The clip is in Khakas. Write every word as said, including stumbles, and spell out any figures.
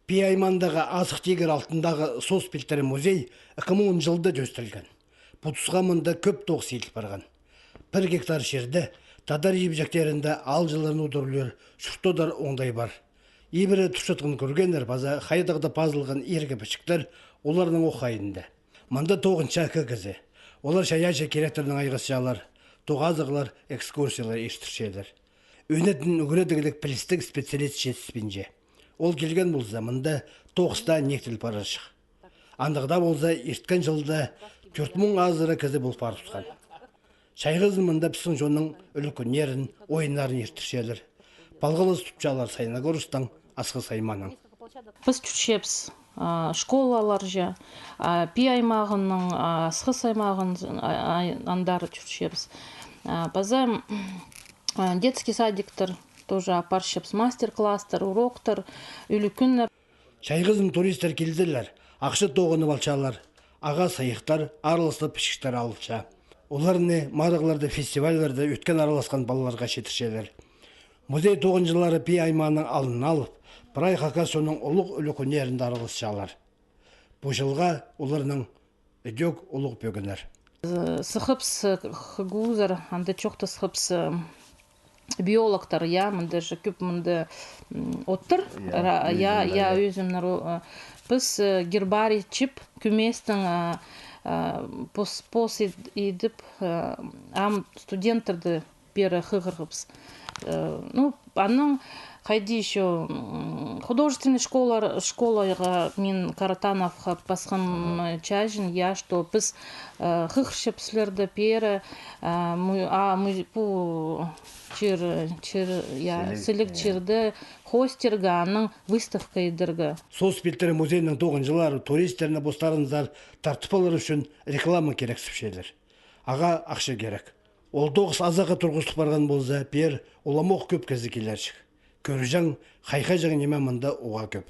Пии аймағындағы Азых тигір алтындағы соос пилтірі музей ікі муң он чылда тӧстелген. Пу тусха мында кӧп тоғыс иділ парған. Пір гектар чирде тадар ибҷектерінде аалҷыларның удурлар, чуртадар оңдай пар. Ибіре турчатхан кӱргеннер паза хайдағ-да пазылған иргі пічіктер оларның ох хайиинда. Мында тоғынча ікі кізі. Олар чайаачы киректернең айғасчалар, тоғазығлар, экскурсиялар иртірчелер. Ӧнетін ӱгредіглік пілістіг специалист читіспинче. Ол килген полза, мында тоғыс таа ниик тіл парарҷых. Андағ даа полза, ирткен чылда тӧрт муң азыра кізі пол парыбысхан. Чайғызын мында пістің чонның ӱлӱкӱннерін, ойыннарын иртірчелер. Палғалыс тутчалар Саяногорсктаң, Асхыс аймаанаң. Піс чӧрчебіс, а, школаларҷа, а, Пии аймағының, а, Асхыс аймағын, а, а, андар чӧрчебіс. А, паза, м, а, детский садиктер тоже апарчабыс, мастер-класстар, уроктар, ӱлӱкӱннер. Чайғызын туристтер килзелер, ахча тоғынып алчалар, ағаа сыйыхтар, араластығ пічіктер алылча. Оларны марығларда, фестивальларда ӧткін араласхан палаларға читірчелер. Музей тоғынҷылары Пии аймааның алнын алып, прай хакас чонның улуғ ӱлӱкӱннерінде араласчалар. Пу чылға оларның ідӧк улуғ пӧгіннер. Сыхпыс, ХГУ-зар, анда чоохтасхпыс, биологтар, я, мында же кӧп, мында, м, оттыр. Я, я, ӧзімнер, піс, э, гербарий чіп, кӧместең, а, а, пос, пос ид-, идіп, а, ам студенттерді пеер хығырғабыс. Э, ну, анаң хайди ещё, м, художественный школа, школаға мин Каратановха пасхам, э, чаҷын, я, что піс, э, хығырчабыс сірерді пеер, э, му-, а, му-, пу чир, чир, я, сіліг чирде хостерге, анаң выставка идерге. Соос пилтірі музейнің тоғынҷылары туристтерні постарынзар тартып алар ӱчӱн реклама кирексіпчелер. Ағаа ахча кирек. Ол тоғыс азахха турғызыл парған полза, пеер уламох кӧп кізі килерҷік. Кӧрҷең, хайхаҷаң ниме мында уғаа кӧп.